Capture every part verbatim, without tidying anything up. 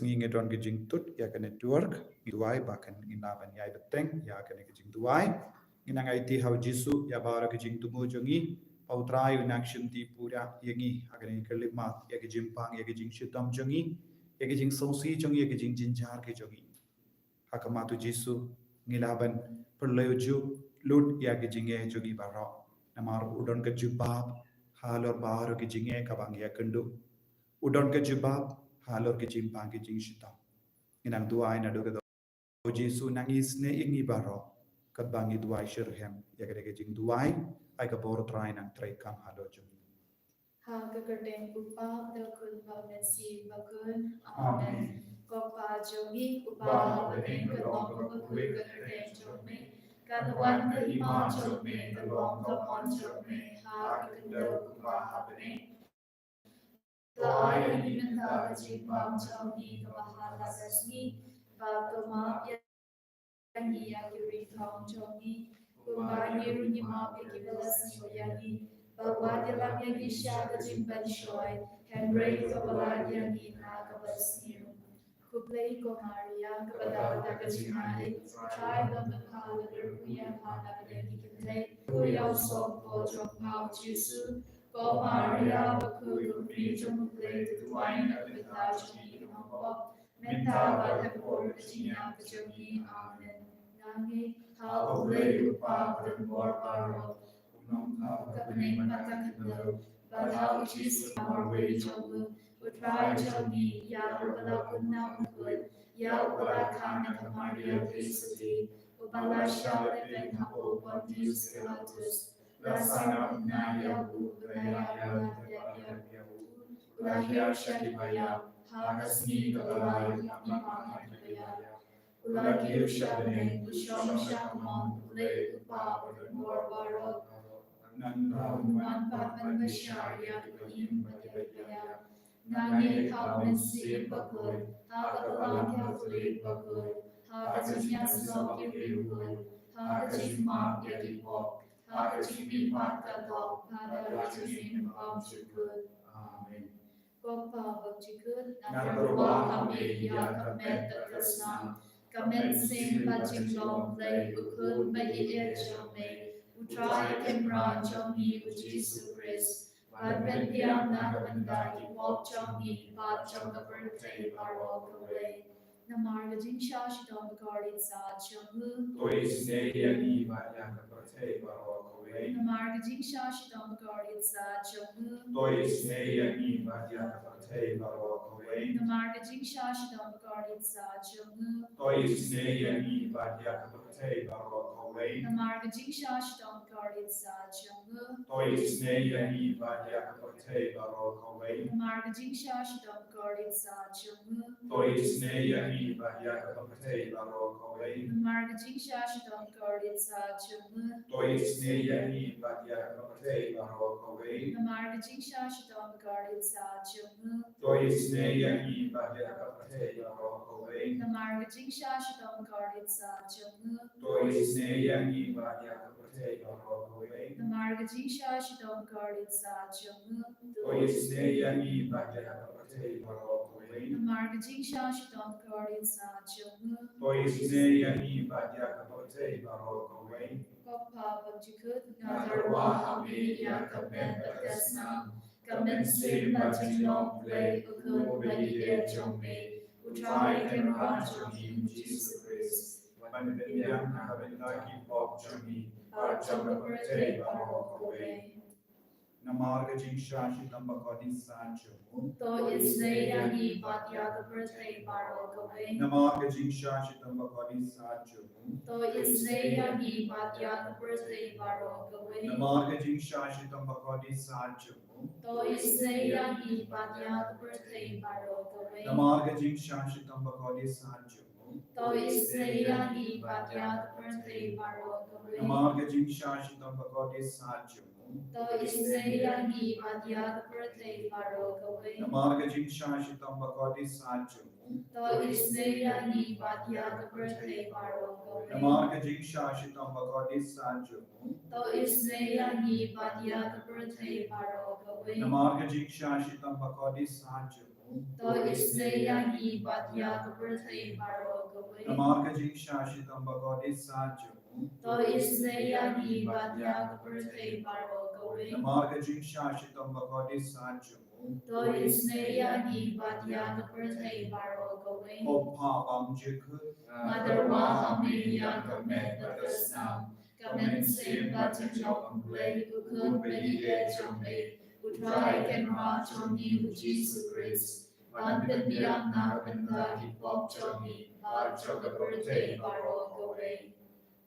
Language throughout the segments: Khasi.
Ngi ngi don ka jingtut ïa ka network, ngi duwai ba kan ngin lah ban ïai bteng ïa kane ka jingduwai. Ngi nang aiti ha u Jisu ïa baroh ka jingthmu jong ngi, ba u Trai u nang shimti pura ïa ngi ha kane ka lima, ïa ka jingpang, ïa ka jingshitom jong ngi, ïa ka jingsngewsih jong ngi, ïa ka jingjynjar ka jong ngi. Ha khmat u Jisu ngi lah ban pyrlei u ju lut ïa ka jingeh jong ngi baroh. Namar u don ka jubab halor baroh ka jingeh kaba ngi ïakynduh. U don ka jubab halor ka jingpang ka jingshitom. Ngi nang duwai naduh ka doh. U Jisu nang isnei ïa ngi baroh katba ngi duwai shitrhem ïa kane ka jingduwai. Ai ka bor Trai nang treikam halor jong ngi. Ha ka kyrteng u Kpa, u Khun bad u Mynsiem Bakhuid. Amen. Amen. Ko Kpa jong ngi uba ha bneng, ka long kaba khuid ka kyrteng jong me. Kan wan ka hima jong me, ka long ka mon jong me ha ka khyndew kumba ha bneng. La ai ïa ngi mynta ka jingbam jong ngi kaba ha la ka sngi, bad to map ïa ngi ïa ki ri thong jong ngi, kumba ngi ruh ngi map ïa kiba la sniew ïa ngi. Bad wat ïalam ïa ngi sha ka jingpynshoi, hynrei to pynlait ïa ngi na kaba sniew. Khublei ko Maria, kaba dap da ka jingaiei, u Trai u don bad pha lada phi ïa pha na ka liang ki kynthei, bad ïa u sawkpoh jong pha u Jisu. Ko Maria bakhuid, ko Mari jong U Blei, to duwai na ka bynta jong ngi ki nongpop, mynta bad ha ka por ka jingïap ka jong ngi. Amen. Nga ngeit ha U Blei U Kpa badonbor baroh, u nongthaw ka bneng bad ka khyndew, bad ha U Jisu u marwei jong u, U Trai jong ngi, ïa uba la hun na u khuid, ïa uba la kha na ka Maria Theisotti, uba la shah lehpeiñ hapoh u Pontius Pilatus, la sangap bnai ïa u, la ïap, la tep ïa u, la hiar sha kiba ïap, ha ka sngi kaba lai, u la mih ha kiba ïap. U la kiew sha bneng, u shong sha ka mon U Blei U Kpa badonbor baroh. Nangta un wan pat ban bishar ïa kiba im bad ïa kiba ïap. Nga ngeit ha U Mynsiem Bakhuid, ha ka Balang Katholik bakhuid, ha ka jingïasyllok ki riewkhuid, ha ka jingmap ïa ki pop, ha ka jingmihpat ka doh, bad ha ka jingim bymjukut. Amen. Ko Kpa bakhuid, nga tyrwa ha me ïa ka met bad ka snam, ka mynsiem bad jinglong Blei, U Khun ba ïeit jong me, U Trai Kynrad jong ngi U Jisu Khrist, ban pynbiang na ka bynta ki pop jong ngi bad jong ka pyrthei baroh kawei. Namar ka jingshah shitom bakordit sat jong u, to isynei ïa ngi bad ïa ka pyrthei baroh kawei. Namar ka jingshah shitom bakordit sat jong u, to isynei ïa ngi bad ïa ka pyrthei baroh kawei. Namar ka jingshah shitom bakordit sat jong u, to isynei ïa ngi bad ïa ka pyrthei baroh kawei. Namar ka jingshah shitom bakordit sat jong u, to isynei ïa ngi bad ïa ka pyrthei baroh kawei. Namar ka jingshah shitom bakordit sat jong u, to isynei ïa ngi bad ïa ka pyrthei baroh kawei. Namar ka jingshah shitom bakordit sat jong u, to isynei ïa ngi bad ïa ka pyrthei baroh kawei. Namar ka jingshah shitom bakordit sat jong u, to isynei ïa ngi bad ïa ka pyrthei baroh kawei. Namar ka jingshah shitom bakordit sat jong u, to isynei ïa ngi bad ïa ka pyrthei baroh kawei. Namar ka jingshah shitom bakordit sat jong u, to isynei ïa ngi bad ïa ka pyrthei baroh kawei. Namar ka jingshah shitom bakordit sat jong u, to isynei ïa ngi bad ïa ka pyrthei baroh kawei. Ko Kpa bakhuid, nga tyrwa ha me ïa ka met bad ka snam, ka mynsiem bad jinglong Blei, U Khun ba ïeit jong me, U Trai Kynrad jong ngi U Jisu Khrist, ban pynbiang na ka bynta ki pop jong ngi bad jong ka pyrthei baroh kawei. Namar ka jingshah shitom bakordit sat jong u, to isynei ïa ngi bad ïa ka pyrthei baroh kawei. Namar ka jingshah shitom bakordit sat jong u, to isynei ïa ngi bad ïa ka pyrthei baroh kawei. Namar ka jingshah shitom bakordit sat jong u, to isynei ïa ngi bad ïa ka pyrthei baroh kawei. Namar ka jingshah shitom bakordit sat jong u, to isynei ïa ngi bad ïa ka pyrthei baroh kawei. Namar ka jingshah shitom bakordit sat jong u, to isynei ïa ngi bad ïa ka pyrthei baroh kawei. Namar ka jingshah shitom bakordit sat jong u, to isynei ïa ngi bad ïa ka pyrthei baroh kawei. Namar ka jingshah shitom bakordit sat jong u, to isynei ïa ngi bad ïa ka pyrthei baroh kawei. Namar ka jingshah shitom bakordit sat jong u, To isynei ïa ngi bad ïa ka pyrthei baroh kawei. Namar ka jingshah shitom bakordit sah jong u. To isynei ïa ngi bad ïa ka pyrthei baroh kawei. Namar ka jingshah shitom bakordit sah jong u. To isynei ïa ngi bad ïa ka pyrthei baroh kawei. Ko Pa bymjukut. Nga tyrwa ha me ïa ka met bad ka snam, ka mynsiem bad ka jinglong U Blei, U Khun ba ïeit jong me, U Trai Kynrad jong ngi U Jisu Khrist, ban pynbiang na ka bynta ki pop jong ngi bad jong ka pyrthei baroh kawei.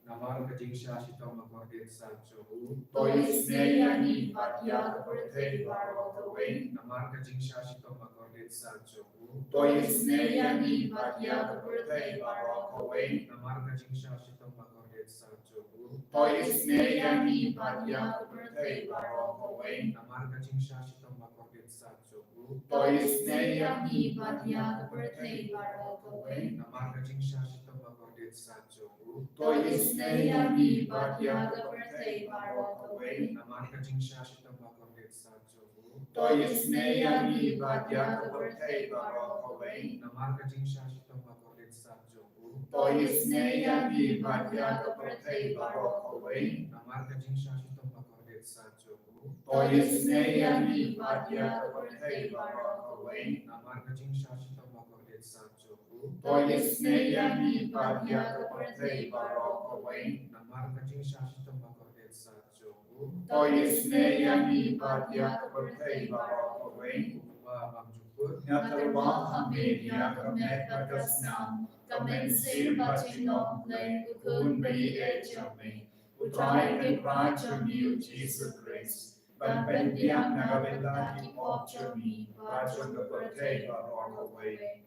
Namar ka jingshah shitom bakordit sah jong u. To isynei ïa ngi bad ïa ka pyrthei baroh kawei. Namar ka jingshah shitom bakordit sah jong u. To isynei ïa ngi bad ïa ka pyrthei baroh kawei. Namar ka jingshah shitom bakordit sah jong u. To isynei ïa ngi bad ïa ka pyrthei baroh kawei. Namar ka jingshah shitom bakordit sah jong u. To isynei ïa ngi bad ïa ka pyrthei baroh kawei. Namar ka jingshah shitom bakordit sah jong u. To isynei ïa ngi bad ïa ka pyrthei baroh kawei. Namar ka jingshah shitom bakordit sah jong u. To isynei ïa ngi bad ïa ka pyrthei baroh kawei. Namar ka jingshah shitom bakordit sah jong u. To isynei ïa ngi bad ïa ka pyrthei baroh kawei. Namar ka jingshah shitom bakordit sah jong u. To isynei ïa ngi bad ïa ka pyrthei baroh kawei. Namar ka jingshah shitom bakordit sah jong u. To isynei ïa ngi bad ïa ka pyrthei baroh kawei. Namar ka jingshah shitom bakordit sah jong u. To isynei ïa ngi bad ïa ka pyrthei baroh kawei. Ko Pa bymjukut. Nga tyrwa ha me ïa ka met bad ka snam, ka mynsiem bad ka jinglong U Blei, U Khun ba ïeit jong me, U Trai Kynrad jong ngi U Jisu Khrist, ban pynbiang na ka bynta ki pop jong ngi bad jong ka pyrthei baroh kawei.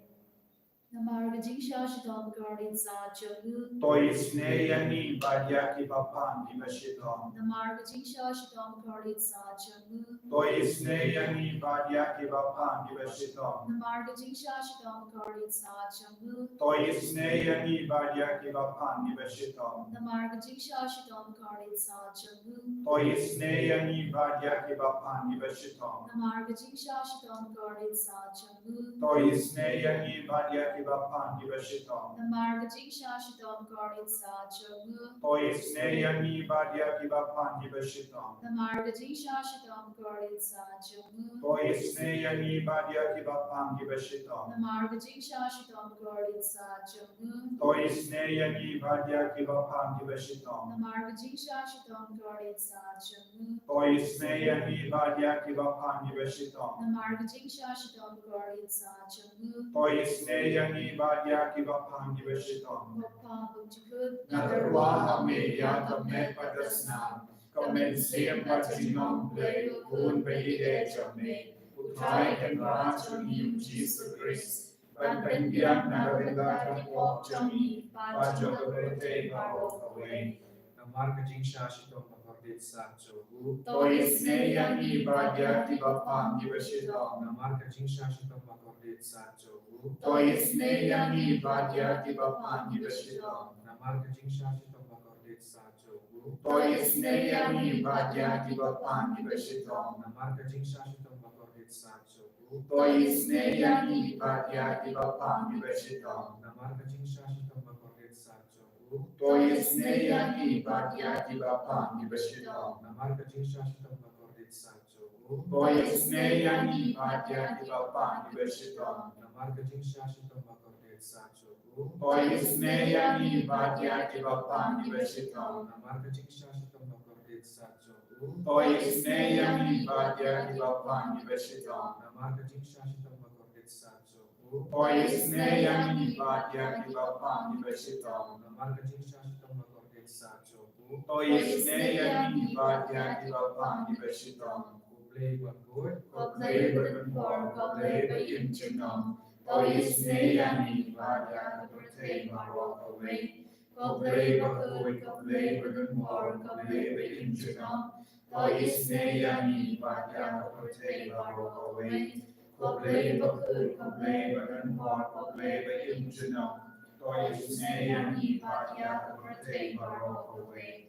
Namar ka jingshah shitom bakordit sah jong u. To isynei ïa ngi bad ïa kiba pang kiba shitom. Namar ka jingshah shitom bakordit sah jong u. To isynei ïa ngi bad ïa kiba pang kiba shitom. Namar ka jingshah shitom bakordit sah jong u. To isynei ïa ngi bad ïa kiba pang kiba shitom. Namar ka jingshah shitom bakordit sah jong u. To isynei ïa ngi bad ïa kiba pang kiba shitom. Namar ka jingshah shitom bakordit sah jong u. To isynei ïa ngi bad ïa kiba pang kiba shitom. Namar ka jingshah shitom bakordit sah jong u. To isynei ïa ngi bad ïa kiba pang kiba shitom. Namar ka jingshah shitom bakordit sah jong u. To isynei ïa ngi bad ïa kiba pang kiba shitom. Namar ka jingshah shitom bakordit sah jong u. To isynei ïa ngi bad ïa kiba pang kiba shitom. Namar ka jingshah shitom bakordit sah jong u. To isynei ïa ngi bad ïa kiba pang kiba shitom. Namar ka jingshah shitom bakordit sah jong u. To isynei ïa ngi bad ïa kiba pang kiba shitom. Ko Pa bymjukut. Nga tyrwa ha me ïa ka met bad ka snam, ka mynsiem bad ka jinglong U Blei, U Khun ba ïeit jong me, U Trai Kynrad jong ngi U Jisu Khrist, ban pynbiang na ka bynta ki pop jong ngi bad jong ka pyrthei baroh kawei. Namar ka jingshah shitom bakordit sah jong u. To isynei ïa ngi bad ïa kiba pang kiba shitom. Namar ka jingshah shitom bakordit sah jong u. To isynei ïa ngi bad ïa kiba pang kiba shitom. Namar ka jingshah shitom bakordit sah jong u. To isynei ïa ngi bad ïa kiba pang kiba shitom. Namar ka jingshah shitom bakordit sah jong u. To isynei ïa ngi bad ïa kiba pang kiba shitom. Namar ka jingshah shitom bakordit sah jong u. To isynei ïa ngi bad ïa kiba pang kiba shitom. Namar ka jingshah shitom bakordit sah jong u. To isynei ïa ngi bad ïa kiba pang kiba shitom. Namar ka jingshah shitom bakordit sah jong u. To isynei ïa ngi bad ïa kiba pang kiba shitom. Namar ka jingshah shitom bakordit sah jong u. To isynei ïa ngi bad ïa kiba pang kiba shitom. Namar ka jingshah shitom bakordit sah jong u. To isynei ïa ngi bad ïa kiba pang kiba shitom. Namar ka jingshah shitom bakordit sah jong u. To isynei ïa ngi bad ïa kiba pang kiba shitom. Ko Blei bakhuid, ko Blei badonbor, ko Blei ba im junom, to isynei ïa ngi bad ïa ka pyrthei baroh kawei. Ko Blei bakhuid, ko Blei badonbor, ko Blei ba im junom, to isynei ïa ngi bad ïa ka pyrthei baroh kawei. Ko Blei bakhuid, ko Blei badonbor, ko Blei ba im junom, to isynei ïa ngi bad ïa ka pyrthei baroh kawei.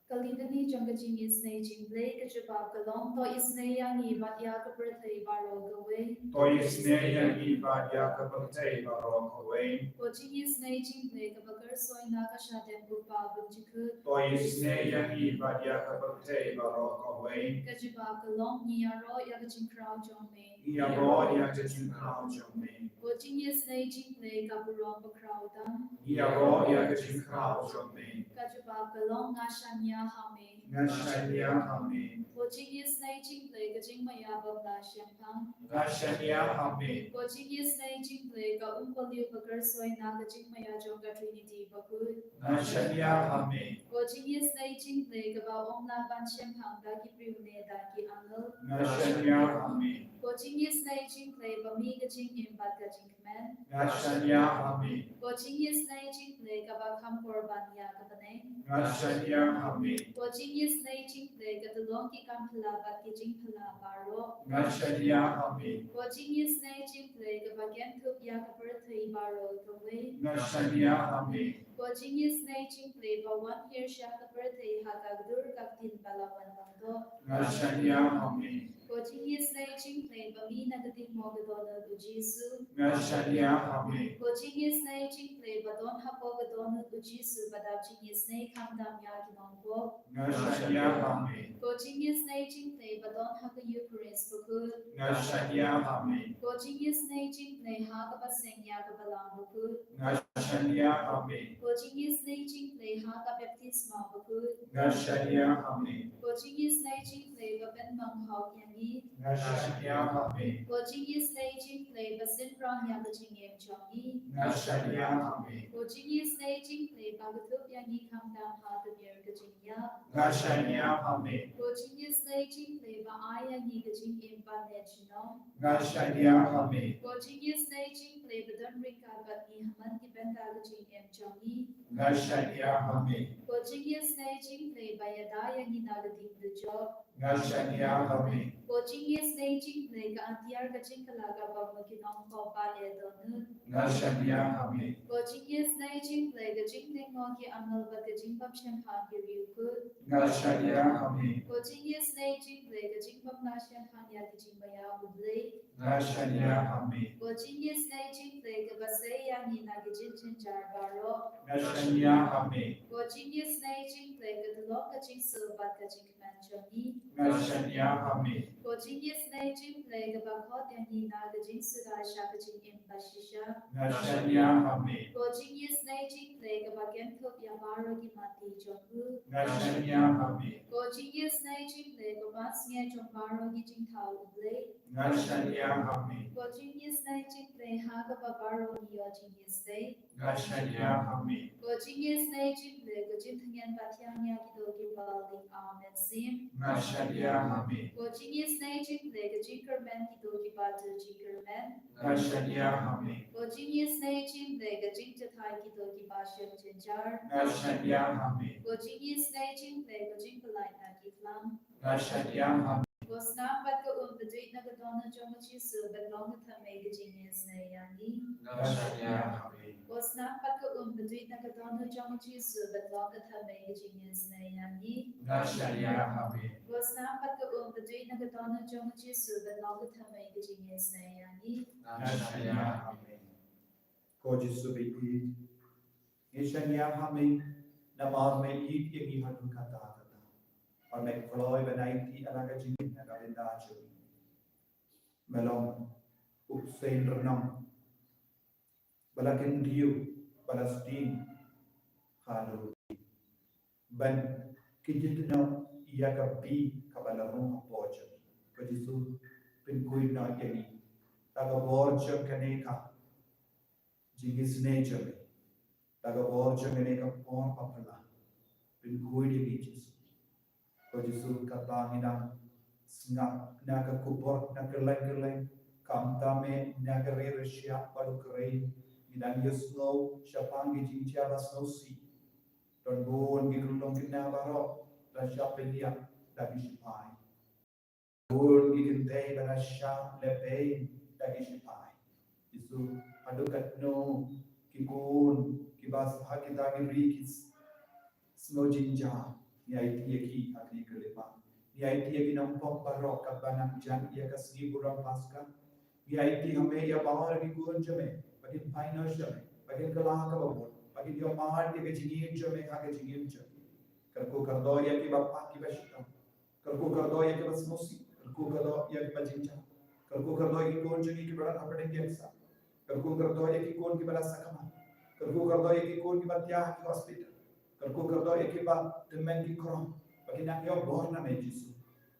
Ka litany jong ka jingisynei jingpule. Ka jubab ka long: To isynei ïa ngi bad ïa ka pyrthei baroh kawei. To isynei ïa ngi bad ïa ka pyrthei baroh kawei. Ka jingisynei jingpule kaba kyrsoi na ka shadem u kpa bymjukut. To isynei ïa ngi bad ïa ka pyrthei baroh kawei. Ka jubab ka long: Ngi ïaroh ïa ka jingkhraw jong me. Ngi ïaroh ïa ka jingkhraw jong me. Ka jingisynei jingpule ka burom bakhraw tam. Ngi ïaroh ïa ka jingkhraw jong me. Ka jubab ka long: Nga shaniah ha me. Nga shaniah ha me. Ka jingisynei jingpule ka jingmaïa bym lah shemphang. Nga shaniah ha me. Ka jingisynei jingpule ka umpohliew ba kyrsoi na ka jingmaïa jong ka Trinity bakhuid. Nga shaniah ha me. Ka jingisynei jingpule kaba ym lah ban shemphang da ki briew ne da ki angel. Nga shaniah ha me. Ka jingisynei jingpule ba mih ka jingim bad ka jingkmen. Nga shaniah ha me. Ka jingisynei jingpule kaba kham kor ban ïa ka bneng. Nga shaniah ha me. Ka jingisynei jingpule ka tyllong ki kam phylla bad ki jingphylla baroh. Nga shaniah ha me. Ka jingisynei jingpule kaba kynthup ïa ka pyrthei baroh kawei. Nga shaniah ha me. Ka jingisynei jingpule ba wan hiar sha ka pyrthei ha ka dur ka ktien ba la wan bam doh. Nga shaniah ha me. Ka jingisynei jingpule ba mih na ka jingmut ka dohnud u Jisu. Nga shaniah ha me. Ka jingisynei jingpule ba don hapoh ka dohnud u Jisu ba dap jingisynei khamtam ïa ki nongpop. Nga shaniah ha me. Ka jingisynei jingpule ba don ha ka Eukharist bakhuid. Nga shaniah ha me. Ka jingisynei jingpule ha kaba seng ïa ka Balang bakhuid. Nga shaniah ha me. Ka jingisynei jingpule ha ka baptisma bakhuid. Nga shaniah ha me. Ka jingisynei jingpule ba pynmong hok ïa ngi. Nga shaniah ha me. Ka jingisynei jingpule ba synrang ïa ka jingim jong ngi. Nga shaniah ha me. Ka jingisynei jingpule ba kdup ïa ngi khamtam ha ka miet ka jingïap. Nga shaniah ha me. Ka jingisynei jingpule ba ai ïa ngi ka jingim ban leit shnong. Nga shaniah ha me. Ka jingisynei jingpule ba don ryngkat bad ngi ha man ki bynta ka jingim jong ngi. Nga shaniah ha me. Ka jingisynei jingpule ba ïada ïa ngi na ka ding dujok. Nga shaniah ha me. Ka jingisynei jingpule ka atiar ka jingkylla kaba mut ki nongpop ba ïa dohnud. Nga shaniah ha me. Ka jingisynei jingpule ka jingdeng mo ki angel bad ka jingbym shemphang ki riewkhuid. Nga shaniah ha me. Ka jingisynei jingpule ka jingbym lah shemphang ïa ki jingmaïa u Blei. Nga shaniah ha me. Ka jingisynei jingpule kaba sei ïa ngi na ki jingjynjar baroh. Nga shaniah ha me. Ka jingisynei jingpule ka tyllong ka jingsuk bad ka jingkmen jong ngi. Nga shaniah ha me. Ka jingisynei jingpule kaba khot ïa ngi na ka jingsuda sha ka jingim bashisha. Nga shaniah ha me. Ka jingisynei jingpule kaba kynthup ïa baroh ki matti jong u. Nga shaniah ha me. Ka jingisynei jingpule ka pansngiat jong baroh ki jingthaw u Blei. Nga shaniah ha me. Ka jingisynei jingpule ha kaba baroh ngi ïoh jingisynei. Nga shaniah ha me. Ka jingisynei jingpule ka jingtyngen ba thiang ïa kito kiba ling amen sim. Nga shaniah ha me. Ka jingisynei jingpule ka jingkyrmen kito kiba ju jingkyrmen. Nga shaniah ha me. Ka jingisynei jingpule ka jingjahthait kito kiba sheptieng jar. Nga shaniah ha me. Ka jingisynei jingpule ka jingpyllait na ki phlang. Nga shaniah ha me. Ka snam bad ka umphniang na ka dohnud jong u Jisu ban long ka thymmei ka jingisynei ïa ngi. Nga shaniah ha me. Ka snam bad ka umphniang na ka dohnud jong u Jisu ban long ka thymmei ka jingisynei ïa ngi. Nga shaniah ha me. Ka snam bad ka umphniang na ka dohnud jong u Jisu ban long ka thymmei ka jingisynei ïa ngi. Nga shaniah ha me. Ko Jisu ba ïeit, ngi shaniah ha me namar me ïeit ïa ngi haduh katta katta. Bad me kloi ban aiti ïa la ka jingim na ka bynta jong ngi. Me long u bseiñ rnong ba la kyndiew, ba la sting ha lur ban kjit noh ïa ka bih kaba la rung hapoh jong ngi. Ko Jisu, pynkhuid noh ïa ngi da ka bor jong kane ka jingisynei jong ngi, da ka bor jong kane ka por ba phylla. Pynkhuid ïa ngi Jisu. Ko Jisu, katba ngi dang sngap na ka khubor na kylleng kylleng, khamtam eh na ka ri rashia bad u Ukraine, ngi dang ïohsngew shaphang ki jingjia ba sngewsih. Don bun ki khyllung khynnah baroh la shah pynïap da ki shipai. Bun ki kynthei ba la shah lehbeiñ da ki shipai. Jisu, haduh katno ki khun kiba ha kita ki ri ki sngew jingjia. Ngi aiti ïa ki ha kane ka lima. Ngi aiti ïa ki nongpop baroh katba nang jan ïa ka sngi burom Paska. Ngi aiti ha me ïa baroh ki khun jong me ba kin pyndonkam jong me, ba kin kylla kaba mut, ba kin ïoh mad ïa ka jingim jong me ha ka jingim jong ngi. Kyrkhu kyrdoh ïa kiba pang kiba shitom. Kyrkhu kyrdoh ïa kiba sngewsih, kyrkhu kyrdoh ïa kiba jingjia. Kyrkhu kyrdoh ïa ki khun jong ngi kiba don hapdeng cancer. Kyrkhu kyrdoh ïa ki khun kiba la sakma. Kyrkhu kyrdoh ïa ki khun kiba thiah ha ki hospital. Kyrkhu kyrdoh ïa kiba tymmen ki khrong ba kin nang ïoh bor na me Jisu.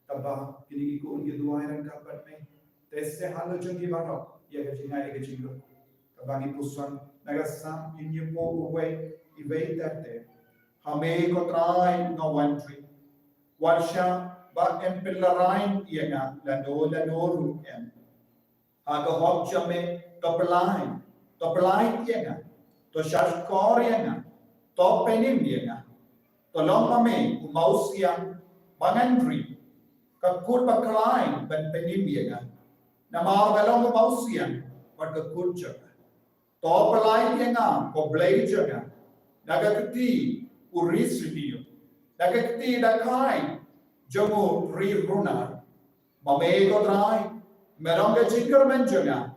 Katba kine ki khun ki duwai ryngkat bad me, te sa halor jong ngi baroh ïa ka jingai ïa ka jingkyrkhu. Katba ngi puson na ka Salm hynñiewphew wei, iwei ter ter. Ha me ko Trai nga wan rit. Wat shah ba ym pynlehrain ïa nga lano lano ruh em. Ha ka hok jong me to pyllait, to pyllait ïa nga, to shahshkor ïa nga, to pynim ïa nga. To long ma me u mawsiang ba ngan ri, ka kut ba khlaiñ ban pynim ïa nga. Namar me long u mawsiang bad ka kut jong nga. To pyllait ïa nga ko Blei jong nga, na ka kti u ri sniew, na ka kti da kai jong u ri runar. Ma me ko Trai me long ka jingkyrmen jong nga,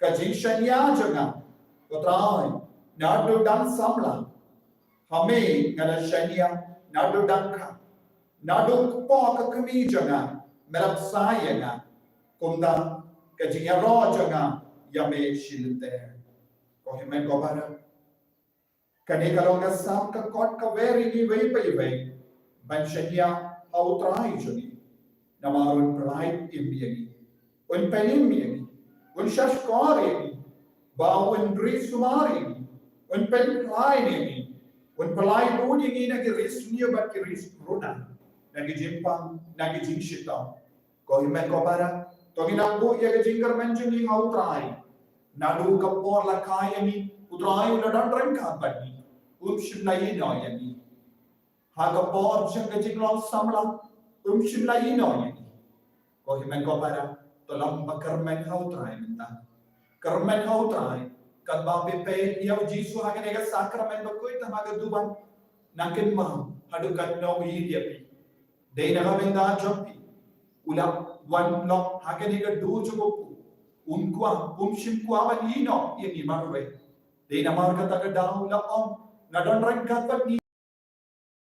ka jingshaniah jong nga ko Trai, naduh dang samla ha me nga da shaniah naduh dang kha. Naduh kpoh ka kmie jong nga me la bsa ïa nga. Kumta ka jingïaroh jong nga ïa me shi lynter. Ko hynmen ko para, kane ka long ka Salm ka kot kaba ri ngi iwei pa iwei ban shaniah ha u Trai jong ngi. Namar un pyllait im ïa ngi, un pynim ïa ngi, un shahshkor ïa ngi, ba un ri sumar ïa ngi, un pynkhlaiñ ïa ngi, un pyllait lut ïa ngi na ki ri sniew bad ki ri runar, na ki jingpang, na ki jingshitom. Ko hynmen ko para, to ngin nang buh ïa ka jingkyrmen jong ngi ha u Trai. Naduh ka por la kha ïa ngi, u Trai u la don ryngkat bad ngi, um shym la ïehnoh ïa ngi. Ha ka por jong ka jinglong samla um shym la ïehnoh ïa ngi. Ko hynmen ko para, to long ba kyrmen ha u Trai mynta. Kyrmen ha u Trai katba phi peit ïa u Jisu ha kane ka sakramen bakhuid tam ha ka duwan. Nang kynmaw haduh katno u ïeit ïa phi. Dei na ka bynta jong phi u la wan noh ha kane ka dur jong u. Um kwah, um shym kwah ban ïehnoh ïa ngi marwei. Dei namar kata ka daw u la ong, nga don ryngkat bad ngi.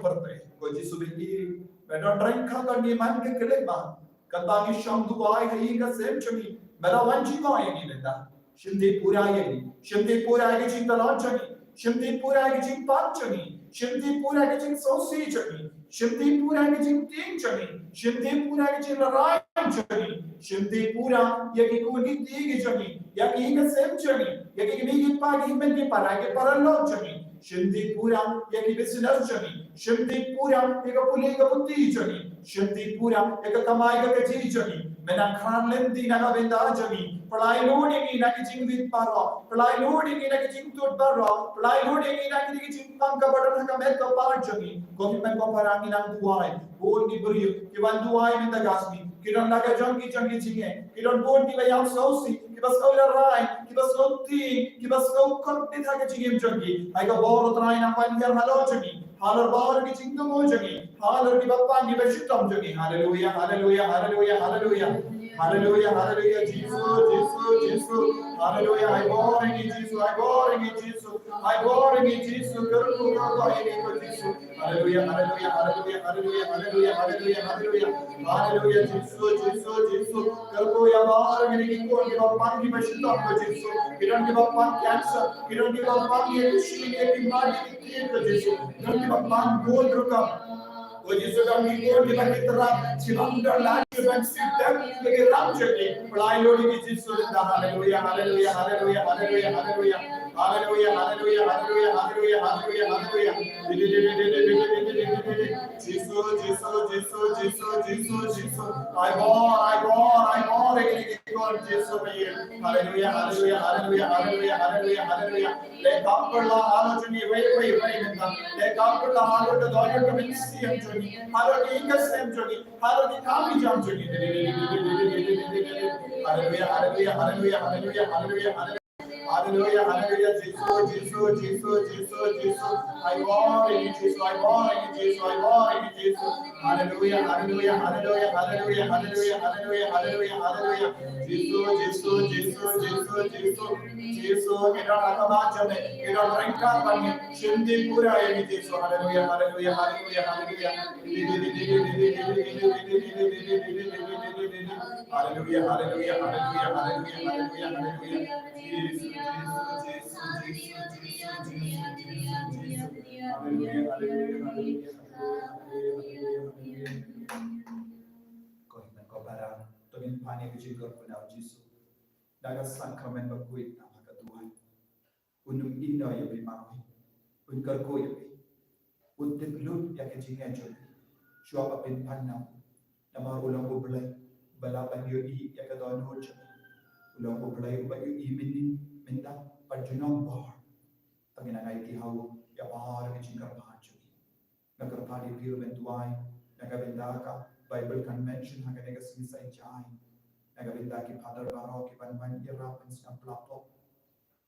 Pyrthei, ko Jisu bynta, me don ryngkat bad ngi man ka khyllipmat. Katba ngi shong duwai ha ïing ha sem jong ngi, me la wan jngoh ïa ngi mynta. Shim dei pura ïa ngi, shim dei pura ïa ka jingtlot jong ngi, shim dei pura ïa ka jingpang jong ngi, shim dei pura ïa ka jingsngewsih jong ngi, shim dei pura ïa ka jingtieng jong ngi, shim dei pura ïa ka jinglehrain jong ngi, shim dei pura ïa ki khun ki kti ki jong ngi, ïa ki ïing ki sem jong ngi, ïa ki kmie ki kpa ki hynmen ki para, ïa ki paralok jong ngi. Shim dei pura ïa ki business jong ngi. Shim dei pura ïa ka pule ka puthi jong ngi. Shim dei pura ïa ka kamai ka kajih jong ngi. Me nang kren lynti na ka bynta jong ngi. Pyllait lut ïa ngi na ki jingwit baroh. Pyllait lut ïa ngi na ki jingtud baroh. Pyllait lut ïa ngi na ki jingpang kaba don ha ka met ka par jong ngi. Ko hynmen ko para, ngi nang duwai. Bun ki briew ki wan duwai mynta ka sngi, ki don la ka jong ki jong ki jingeh, ki don bun kiba ïam sngewsih, kiba sngew lehrain, kiba sngew tieng, kiba sngew kordit ha ka jingim jong ki. Ai ka bor u Trai nang wan hiar halor jong ki, halor baroh ki jingthmu jong ki, halor kiba pang kiba shitom jong ki. Haleluya, haleluya, haleluya, haleluya. Haleluya, haleluya, Jisu, Jisu, Jisu. Haleluya, ai bor ïa ngi Jisu, ai bor ïa ngi Jisu. Ai bor ïa ngi Jisu, kyrkhu kyrdoh ïa ngi ko Jisu. Haleluya, haleluya, haleluya, haleluya. Haleluya, Jisu, Jisu, Jisu. Kyrkhu ïa baroh kine ki khun kiba pang kiba shitom ko Jisu. Ki don kiba pang cancer, ki don kiba pang ïa ki shin ïa ki mad ïa ki kit ko Jisu. Ki don kiba pang bun rukom. Ko Jisu, don ki khun kiba ki tyrap, kiba ym don lad kiban sngewthuh ïa ki ram jong ki. Pyllait lut ïa ki Jisu. Haleluya, haleluya, haleluya, haleluya, haleluya. Haleluya, haleluya, haleluya, haleluya, haleluya, haleluya. Jisu, Jisu, Jisu, Jisu, Jisu, Jisu. Ai bor, ai bor, ai bor, ai bor, Jisu, Jisu. Haleluya, haleluya, haleluya, haleluya, haleluya, haleluya. Leh kam pyrshah halor jong ngi, wei, wei, wei, mynta. Leh kam pyrshah halor ka dohnud ka mynsiem jong ngi. Halor ki ïing ki sem jong ngi. Halor ki kam ki jam jong ngi. Haleluya, haleluya, haleluya, haleluya, haleluya, haleluya. Hallelujah, hallelujah, Jisu, Jisu, Jisu, Jisu, Jisu. Ai bor ïa ngi Jisu, ai bor ïa ngi Jisu, ai bor ïa ngi Jisu. Hallelujah, hallelujah, hallelujah, hallelujah, hallelujah, hallelujah, hallelujah, hallelujah. Jisu, Jisu, Jisu, Jisu, Jisu. Jisu, ki don ha ka bad jong me, ki don ryngkat bad ngi. Shim dih pura ïa ngi Jisu. Hallelujah, hallelujah, hallelujah, hallelujah. Hallelujah, hallelujah, hallelujah, hallelujah, hallelujah, hallelujah. Jisu, Jisu, Jisu, Jisu, Jisu, Jisu, Jisu, Jisu. Hallelujah, hallelujah, hallelujah, hallelujah, hallelujah. Ko hynmen ko para, to ngin pan ïa ka jingkyrkhu na u Jisu. Da ka sakramen bakhuid na ka duwai. Un ym ïehnoh ïa phi marwei. Un kyrkhu ïa phi. Un tip lut ïa ka jingeh jong phi. Shuwa ba phin pan na u. Namar u long u Blei ba lah ban ïohi ïa ka dohnud jong phi. U long u Blei uba ïohi mynnin, mynta bad junom bor. Tang ïa ngi ki hau ïa baroh ki jingkyrpad jong ngi. Nga kyrpad ïa phi ruh ban duwai na ka bynta ka Bible Convention ha kane ka sngi Saitjaiñ. Na ka bynta ki Father baroh ki ban wan ïarap ban sngap laptop.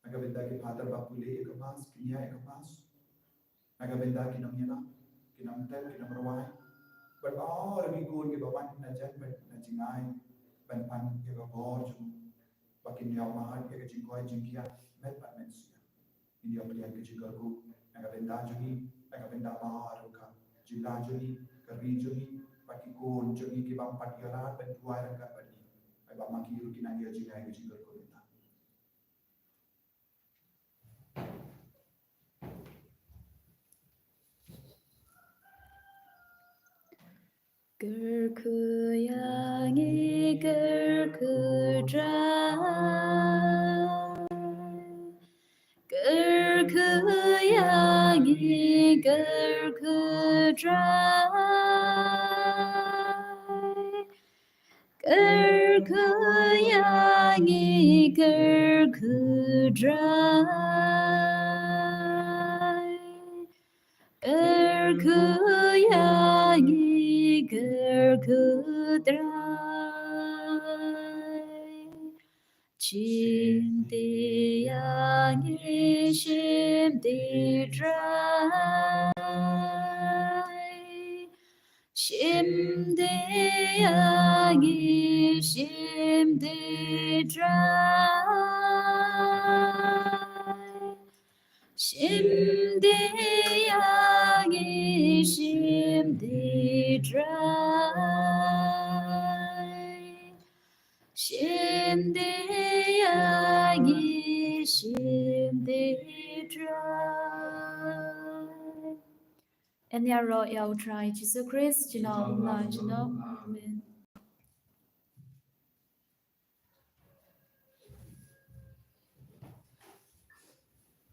Na ka bynta ki Father ba pule ïa ka Mass, ki ñiah ïa ka Mass. Na ka bynta ki nongïalam, ki nongtep, ki nongrwai. Bad baroh ki khun kiba wan na jan bad na jngai ban pan ïa ka bor jong u. Ba kin ïoh mad ïa ka jingkoit jingkhiah met bad met sha. Ngin ïoh pdiang ka jingkyrkhu na ka bynta jong ngi, na ka bynta baroh ka jylla jong ngi, ka ri jong ngi, bad ki khun jong ngi kiba ym pat ïoh lad ban duwai ryngkat bad ngi. Ai ba ma ki ruh kin nang ïoh jngai ka jingkyrkhu mynta. Kyrkhu ïa ngi, kyrkhu Trai. Kyrkhu ïa ngi, kyrkhu Trai. Kyrkhu ïa ngi, kyrkhu Trai. Kyrkhu ïa ngi, kyrkhu Trai. Shim dih ïa ngi, shim dih Trai. Shim dih ïa ngi, shim dih Trai. Shim dih ïa ngi, shim dih Trai. Shim dih ïa ngi, shim dih Trai. Yn ïaroh ïa u Trai Jisu Khrist, junom la junom. Amen.